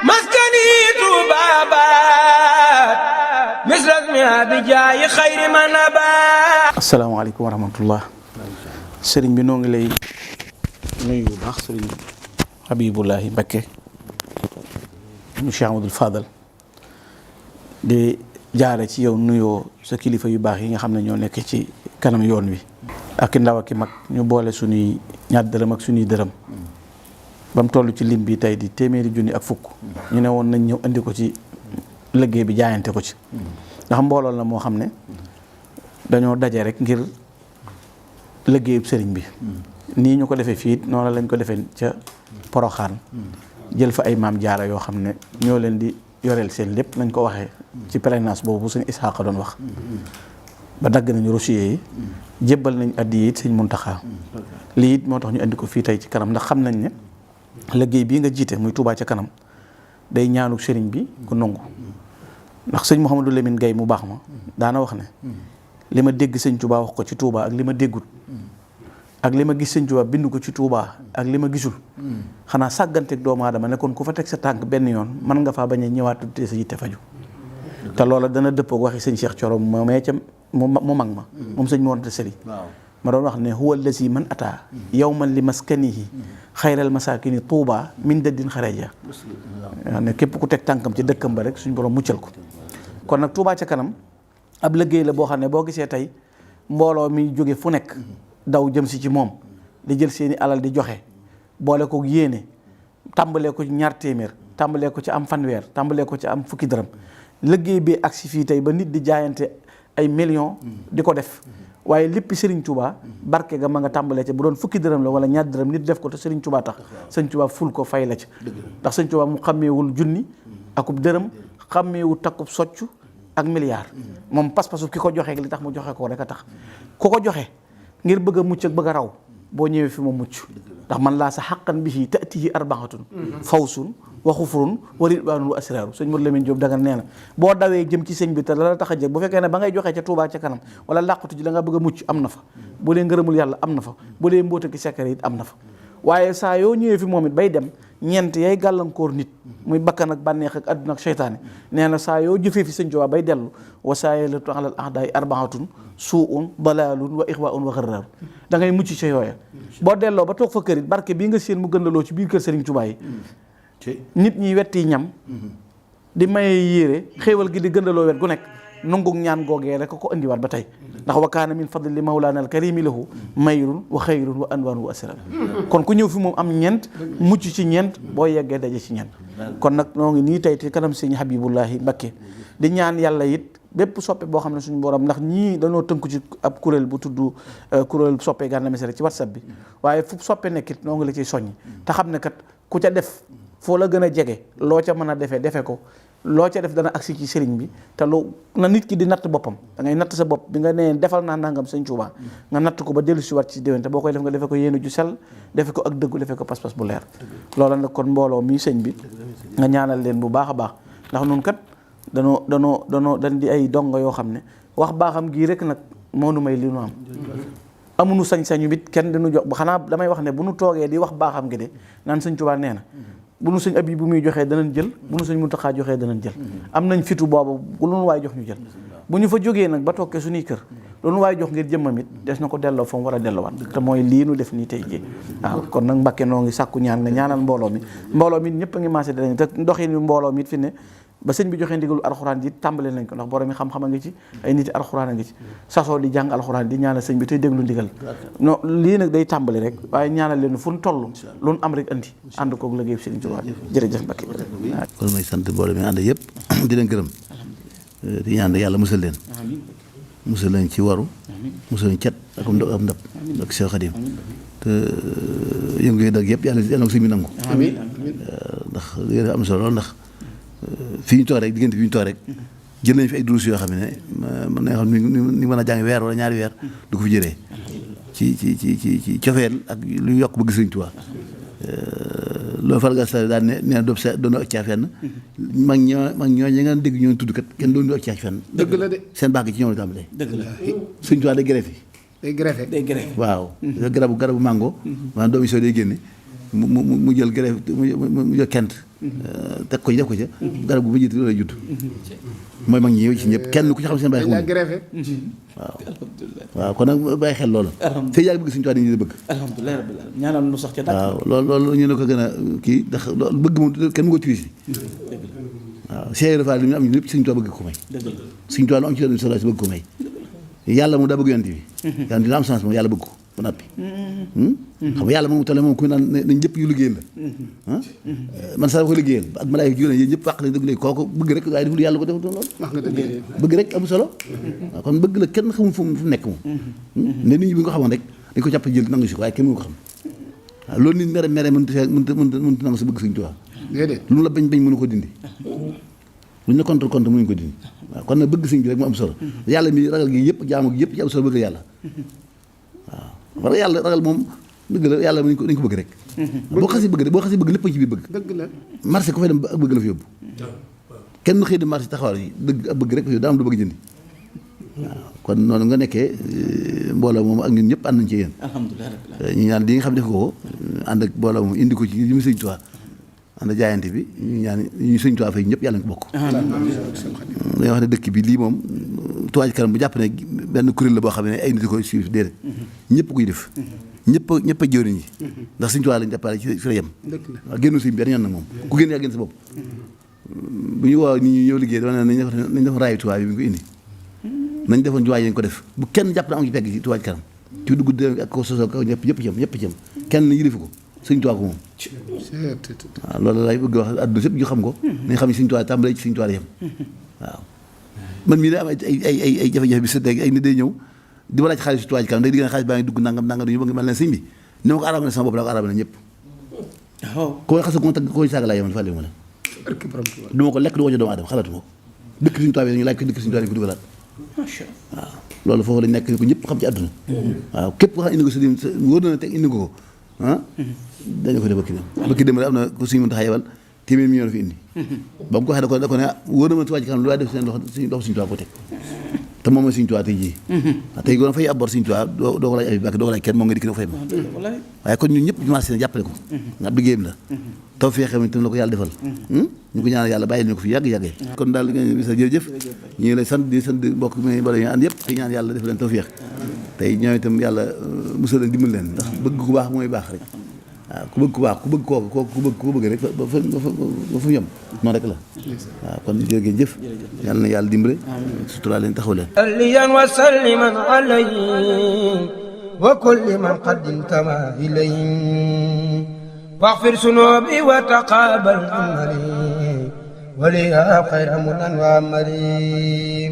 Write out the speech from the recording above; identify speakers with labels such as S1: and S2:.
S1: maskani tubabat misras mi abijaayi xayri man abat.
S2: asalaamaaleykum wa rahmatullah. sëriñ bi noo ngi lay nuyu bu baax sëriñ Habibullahi Mbakke mu Cheikh Amadou Fadal di jaare ci yow nuyoo sa kilifa yu baax yi nga xam ne ñoo nekk ci kanam yoon wi ak i ndaw ak i mag ñu boole suñuy ñaar dërëm ak suñuy dërëm ba mu toll ci lim bi tey di téeméeri junni ak fukk ñu ne woon nañ ñëw indi ko ci liggéey bi jaayante ko ci ndax mbooloo la moo xam ne dañoo daje rek ngir liggéeyub sëriñ bi nii ñu ko defee fii noonu lañ ko defee ca Poroxaan jël fa ay maam jaara yoo xam ne ñoo leen di yoreel seen lépp nañ ko waxee ci pèlerinage boobu sëñ Isaaqa doon wax ba dagg nañu rossier yi jébbal nañ addi it sëñ Muntaxa lii it moo tax ñu indi ko fii tey ci kanam ndax xam nañ ne liggéey bii nga jiite muy Touba ca kanam day ñaanu sëriñ bi ku nangu ndax sëñ Mouhamadou Lamine Gaye mu baax ma daana wax ne li ma dégg sëñ Touba wax ko ci Touba ak li ma déggut ak li ma gis sëñ Touba bind ko ci Touba ak li ma gisul xanaa sàgganteeg doomu aadama ne kon ku fa teg sa tànk benn yoon mën nga faa bañ a ñëwaat te sa yitte faju te loola dana dëppoo waxi sëñ Cheikh Thioro ma mee ca mu mag ma moom sëñ Mor Anta Sali ma doon wax ne huwa allazi man ata yawman li maskanihi xayral masakini Touba min daddin xareja ne képp ku teg tànkam ci dëkkam ba rek suñ borom muccal ko kon nag Touba ca kanam ab liggéey la boo xam ne boo gisee tey mbooloo mi jóge fu nekk daw jëm si ci moom di jël seeni alal di joxe boole ko yéene tàmbalee ko ci ñaar téeméer tàmbalee ko ci am fanweer tàmbalee ko ci am fukki dërëm liggéey bi agsi fii tey ba nit di jaayante ay millions di ko def waaye lépp Serigne Touba barke ga ma nga tàmbalee ca bu doon fukki dërëm la wala ñaar dërëm nit def ko te Serigne Touba tax Serigne Touba ful ko fay la ca ndax Serigne Touba mu xàmmeewul junni akub dërëm xàmmeewul takkub soccu ak milliard moom pas-pasu ki ko joxe li tax mu joxe ko rek a tax ku ko joxe ngir bëgg a mucc ak bëgg a raw boo ñëwee fi moom mucc ndax man laa sa xaqan bi fii tatihi arbaxatun fawsun wa xufrun wa ridwaanun wa asraaru sëñ Modou Lamine Diop daga nee na boo dawee jëm ci sëñ bi te la tax a jëg bu fekkee ne ba ngay joxee ca Touba ca kanam wala làqatu ji la nga bëgg a mucc am na fa bu dee ngërëmul yàlla am na fa bu dee mbóota ki sekkare it am na fa waaye saa yoo ñëwee fi moom it bay dem ñeent yay gàllankoor nit muy bakkan ak bànneex ak àdduna ak seytaane nee na saa yoo jëfee fi sëñ Tuubaa bay dellu wa saayilatu alal ahdaay arbaatun suun dalaalun wa ixwaun wa xarraaru da ngay mucc ca yooya boo delloo ba toog fa kër it barke bii nga séen mu gën la loo ci biir kër Sëriñ Tuubaa yi nit ñi wetti ñam di maye yére xéewal gi di gëndaloo wet gu nekk nungug ñaan googee rek ko indiwaat ba tey ndax wa kaana min fadli li mawlaana al karimi lahu mayrun wa xayrun wa anwaarun wa asrar kon ku ñëw fi moom am ñeent mucc ci ñeent boo yeggee daje ci ñeent kon nag noo ngi nii tey te kanam sëñ Habibullahi Mbakke di ñaan yàlla it bépp soppe boo xam ne suñu borom ndax ñii dañoo tënku ci ab kuréel bu tudd kuréel soppe Gana Messere ci WhatsApp bi waaye fu soppe nekkit noo ngi la ciy soññi te xam ne kat ku ca def foo la gën a jege loo ca mën a defe ko loo ca def dana agsi ci sëriñ bi te lu na nit ki di natt boppam da ngay natt sa bopp bi nga nee defal naa nangam sëñ Tuubaa nga natt ko ba dellu si waat ci déwén te boo koy def nga defe ko yéene ju sell defe ko ak dëggu defe ko pas-pas bu leer loola nag kon mbooloo mi sëñ bi nga ñaanal leen bu baax a baax ndax nun kat dañ di ay dongo yoo xam ne wax baaxam gii rek nag moo nu may li nu am amuñu sañ-sañu bit kenn diñu jox xanaa damay wax ne bu nu toogee di wax baaxam gi de naan sëñ Tuubaa nee na bu nu sëñ abi bu muy joxee danañ jël bu nu sëñ Muntaxaa joxee danañ jël am nañ fitu boobu lu nu waay jox ñu jël bu ñu fa jógee nag ba tokkee suñuy kër lu nu waay jox ngir jëmmam it des na ko delloo fa mu war a delloowaat te mooy lii nu def nii tey jii waaw kon nag Mbàkke noo ngi sàkku ñaan nga ñaanal mbooloo mi ñëpp a ngi maasé danañ te ndoxin mbooloo mi it fi ne ba sëñ bi joxee ndigalu alxuraan ji tàmbale nañ ko ndax borom mi xam-xam a ngi ci ay niti alxuraan a ngi ci sasoo di jàng alxuraan di ñaanal sëñ bi tey déglu ndigal non lii nag day tàmbali rek waaye ñaanal leen fu nu toll lu nu am rek andi ànd koog liggéey Sëriñ Tuubaa jërëjëf Mbacke
S3: kon may sant boole mi ànd yëpp di leen gërëm di ñaan yàlla musal leen ci waru musal leen cet ak am ndab ak Cheikh Khadim te yëngu yi dag yëpp yàlla na ko sëñ bi nangu ndax yéen am solo lool ndax fi ñu toog rek diggante fi ñu toog rek jël nañ fi ay durus yoo xam ne mën na xam ni mën a jàng weer wala ñaari weer du ko fi jëlee ci cofeel ak lu yokk bëgg Sëriñ Tuubaa loolu fal ga daan ne nee doob sa doon ak caa fenn mag ñoo ñi nga dégg ñoo tudd kat kenn doon ak caa fenn
S4: dëgg la de
S3: seen baax gi ci ñoom la tàmbalee
S2: dëgg la
S3: Sëriñ Tuubaa day greffé
S4: day greffé
S3: waaw garabu mango maanaam doomu soo day génne mu jël greffé mu jël kent teg ko ci def ko ca garab gu ba jiitu loolu lay judd mooy mag ñi ci ñëpp kenn ku ci xam seen bàyyi xamul waaw kon nag bàyyi xel loolu te yaa ngi bëgg suñu tubaab dañuy bëgg
S2: alhamdulilah rabbil alamin ñaanal nu sax ca dàkk
S3: waaw loolu ñu ne ko gën a kii ndax loolu bëgg moom kenn mu ko tuuti waaw Cheikh Fall li mu am ñu lépp suñu tubaab bëgg ko may suñu tubaab lu am ci yoon solo si bëgg ko may yàlla moom daa bëgg yonent bi yàlla dina am sens moom yàlla bëgg ko ba noppi xam nga yàlla moom tolle moom ku naan nañ ñëpp yu liggéeyal la man sax ko liggéeyal ak malaay jóge yéen ñëpp fàq lañ dëgg léegi kooku bëgg rek waaye deful yàlla ko deful loolu bëgg rek am solo waaw kon bëgg la kenn xamul fu nekk moom ne nit ñi bi nga ko xamoon rek dañ ko jàpp jël nangu si ko waaye kenn mënu ko xam waaw loolu nit mere mënut nangu sa bëgg Sëñ Tuubaa lu mu la bañ mënu ko dindi lu ñu la contre mënuñu ko dindi waaw kon nag bëgg sëñ bi rek mu am solo yàlla mi ragal gi yëpp jaamu gi yëpp ci am solo bëgg yàlla waaw parce que yàlla ragal moom dëgg la yàlla dañ ko bëgg rek boo xasi bëgg lépp ci biir bëgg dëgg la marché ko fay dem ak bëgg la fa yóbbu kenn xëy di marché taxawal yi dëgg ak bëgg rek fa yóbbu daa am lu bëgg jëndi waaw kon noonu nga nekkee mbooloo moom ak ñun ñëpp ànd nañ ci yéen
S2: alhamdulilah
S3: ñu ñaan li nga xam def ko ànd ak mbooloo moom indi ko ci li mu Sëñ Tuubaa ànd jaayante bi ñu ñaan ñu Sëñ Tuubaa fay ñëpp yàlla nga ko bokk dañuy wax ne dëkk bi lii moom Touba Ca Kanam bu jàpp ne benn kuréel la boo xam ne ay nit ko suivre déedéet ñëpp koy def ñëpp a jëwriñ ñi ndax Sëñ Tuubaa lañ jàppale ci fi la yem waaw génnu si benn yoon nag moom ku génn yaa génn sa bopp bu ñu woo nit ñi ñëw liggéey dama ne nañ def raayu Touba bi bu ñu ko indi nañ defoon jumaa yi ko def bu kenn jàpp na am ci pegg ci Touba Ca Kanam ci dugg dé ak ko sosoo ko ñëpp ci am kenn yilifu ko Sëñ Tuubaa ko moom waaw loolu lay bëgg wax adduna sëpp ñu xam ko nañ xam ne Sëñ Tuubaa tàmbalee ci Sëñ Tuubaa la yem waaw man mii ne am ay jafe-jafe bi sëdd ay nit day ñëw di ma laaj xaalis Touba Ca Kanam day digg ne xaalis baa ngi dugg nangam duñu bëgg mel ne sëñ bi ni ma ko araba ne sama bopp laa ko araba ne ñëpp ko xasa ko tagg koy saaga laa yemal fàlle ma la du ma ko lekk du ko jox doomu aadama xalaatu ma ko dëkk Sëñ Tuubaa bi dañu laaj ko dëkk Sëñ Tuubaa dañu ko dugalaat waaw loolu foofu lañ nekk ko ñëpp xam ci àdduna waaw képp ko xam indi ko sa dim wóor na teg indi ko dañu ko def bëkki dem am na ko Sëñ Muntaxa yebal téeméer million fi indi ba mu ko waxee da ko ne wóor na ma Touba Ca Kanam lu waay def seen loxo Sëñ Tuubaa ko teg te moom mooy Sëñ Tuubaa tey jii tey goon fay ab bor Sëñ Tuubaa doo ko laaj ay bàkk doo ko laaj kenn moom nga dikk na ko fay ma waaye kon ñun ñëpp commencé na jàppale ko nga liggéeyam la taw feexam itam la ko yàlla defal ñu ko ñaanal yàlla bàyyi ñu ko fi yàgg-yàggee kon daal bisa jërëjëf ñu ngi lay sant di sant mbokk mi bala ñu ànd yëpp te ñaan yàlla def leen taw feex tey ñoom itam yàlla musal leen dimbal leen ndax bëgg ku baax mooy baax rek waaw ku bëgg ku baax ku bëgg kooku ku bëgg rek ba fa yem noonu rek la waaw kon jërëjëf jëf yàlla na yàlla dimbale sutura leen taxaw leen
S1: salliyan wa salliman alayhi wa kulli man qaddimtama ilayhi waghfir sunubi wa taqabbal amali wa li khayra munan wa amali